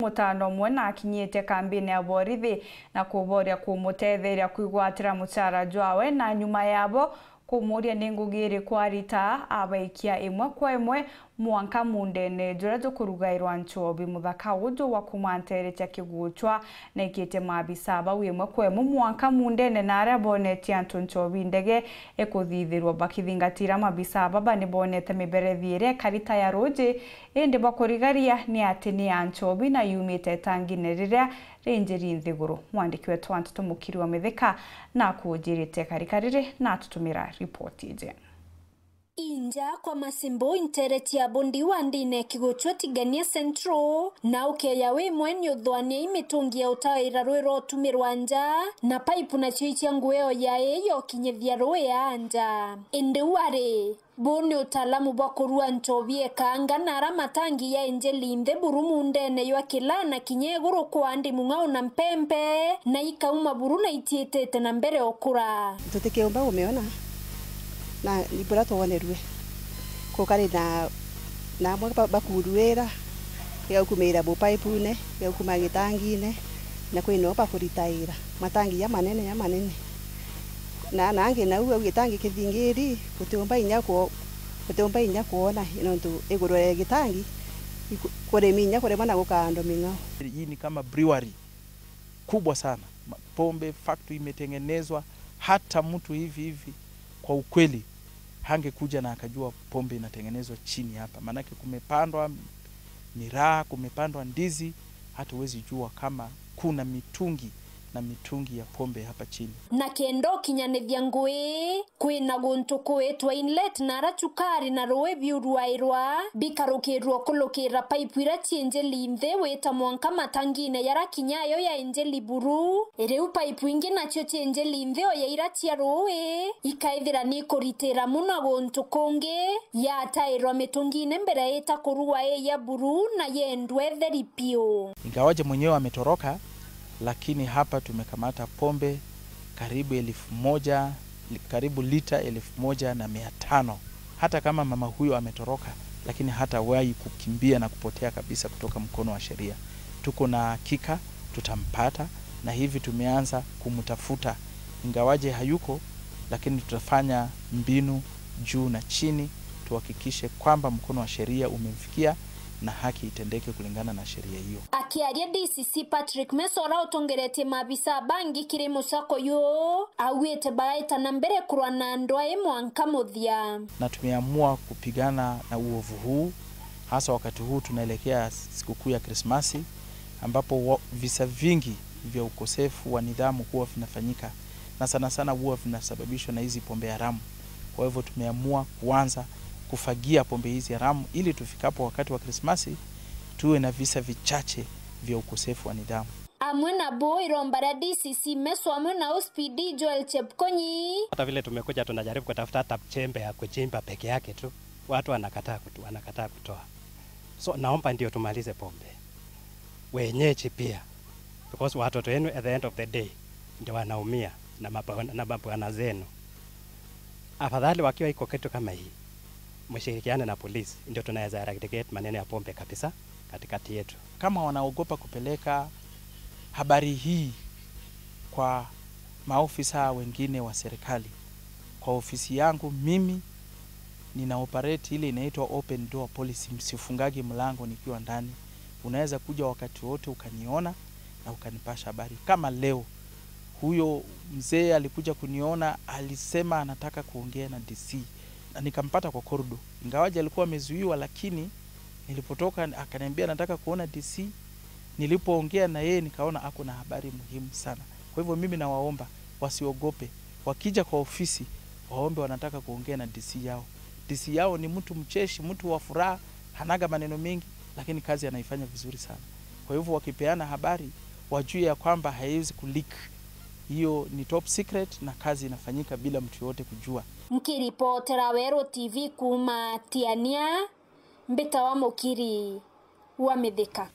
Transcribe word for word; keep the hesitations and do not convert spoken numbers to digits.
mutano umwe na akinyite kambini ya borithi na kuboria kumutetheria kwigwatira mucara jwawe, na nyuma yabo kumuria ni ngugi iriku arita, abaikia imwe kwa imwe mwanka mundene juria jukurugairwa nchobi. Muthaka uju wa kumanteretia kiguchwa naikite maabisa bau imwe kwa imwe mwanka mundene, na aria bonetie antu nchobi ndege ikuthithirwa. Bakithingatira, maabisa baba ni bonete miberethi iria ikarita ya ruji, indi bakurigaria ni ati ni ya nchobi na yumite itangine riria rinjiri nthiguru. Mwandiki wetu wa nteto Mukiri wa Mithika na akujirite karika riri na atutumira ripoti iji. Inja kwa Masimbu, intere cia Bundi wa ndine kiguchwa Tigania Central, na ukeya wi mweni uthwania i mitungi ya utaira rwi rwa utumirwa nja, na paipu nacio icia ngueo ya ii yokinyithia rui anja. Indi u ari, buu ni utaalamu bwa kurua nchobi ekanga na ara matangi ya injili nthi buru mundene ywa kila na kinya iguru kwa ndi mung'ao na mpempe, na ikauma buru na itiitite na mbere ukura. Tutikiumba umiona, na ni buria twonerue. Kukari na, na amwe ba-, bakuruira, igaukumira bupaipune, igaukuma gitangine, na kwi noo bakuritaira. Matangi jamanene, jamanene. Na, na angi nau au gitangi kithingiri, gutiumba inya kwo-, gutiumba inya kwona, nontu iguru ria gitangi, iku-, kuremi inya kuremwa na gukaandwa ming'ao. Hii ni kama brewery kubwa sana. Ma-, pombe factory imetengenezwa, hata mtu hivi hivi, kwa ukweli, hangekuja na akajua pombe inatengenezwa chini hapa. Maanake kumepandwa miraa, kumepandwa ndizi, hata huwezi jua kama kuna mitungi na mitungi ya pombe hapa chini. Na kenda ukinyanithia ngui, kwina guntu kwitwa inlet na ara cukari na rui biuruairwa, bikarukirwa kulukira paipu ira ciinjili nthi wita mwanka matangine yara kinyayo ya injili buru. Riu paipu ingi nacio ciinjili nthi o ya ira cia rui, ikaithira ni ikuritira muno guntu kungi, yatairwa mitungine mbere ita kurua i ya buru na yendwa itheri piu. Ingawaje mwenyewe ametoroka, lakini hapa tumekamata pombe karibu elfu moja, li-, karibu lita elfu moja na mia tano. Hata kama mama huyo ametoroka, lakini hatawahi kukimbia na kupotea kabisa kutoka mkono wa sheria. Tuko na hakika tutampata, na hivi tumeanza kumtafuta. Ingawaje hayuko, lakini tutafanya mbinu juu na chini tuhakikishe kwamba mkono wa sheria umemfikia na haki itendeke kulingana na sheria hiyo. Akiaria D C C Patrick Mesora utongeretie maabisa bangi kiri musako uyu, augite baraita na mbere kurwa na andu ai mwanka muthia. Na tumeamua kupigana na uovu huu, hasa wakati huu tunaelekea sikukuu ya Krismasi, ambapo wa-, visa vingi vya ukosefu wa nidhamu huwa vinafanyika, na sana sana huwa vinasababishwa na hizi pombe haramu. Kwa hivyo tumeamua kuanza kufagia pombe hizi haramu ili tufikapo wakati wa Krismasi tuwe na visa vichache vya ukosefu wa nidhamu. Amwe na bo iromba ria D C C Meso amwe na O C P D Joel Chepkonyi. Hata vile tumekuja tunajaribu kutafuta hata chembe ya kuchimba peke yake tu, watu wanakataa kutu-, wanakataa kutoa. So naomba ndio tumalize pombe wenyeji pia, because watoto wenu at the end of the day ndio wanaumia na mabwana, na mabwana zenu. Afadhali wakiwa iko kitu kama hii, mshirikiane na polisi, ndio tunaweza eradicate maneno ya pombe kabisa katikati yetu. Kama wanaogopa kupeleka habari hii kwa maofisa wengine wa serikali, kwa ofisi yangu mimi nina operate ile inaitwa open door policy, msifungage mlango nikiwa ndani. Unaweza kuja wakati wote ukaniona na ukanipasha habari. Kama leo, huyo mzee alikuja kuniona, alisema anataka kuongea na D C. Na nikampata kwa corridor. Ingawaje alikuwa amezuiwa, lakini nilipotoka akaniambia anataka kuona D C. Nilipoongea na yeye nikaona ako na habari muhimu sana. Kwa hivyo mimi nawaomba wasiogope. Wakija kwa ofisi, waombe wanataka kuongea na D C yao. D C yao ni mtu mcheshi, mtu wa furaha, hanaga maneno mengi, lakini kazi anaifanya vizuri sana. Kwa hivyo wakipeana habari, wajue ya kwamba haiwezi kuleak. Hiyo ni top secret na kazi inafanyika bila mtu yoyote kujua. Nkiripotera Weru T V kuuma Tiania, mbitawa Mukiri wa Mithika.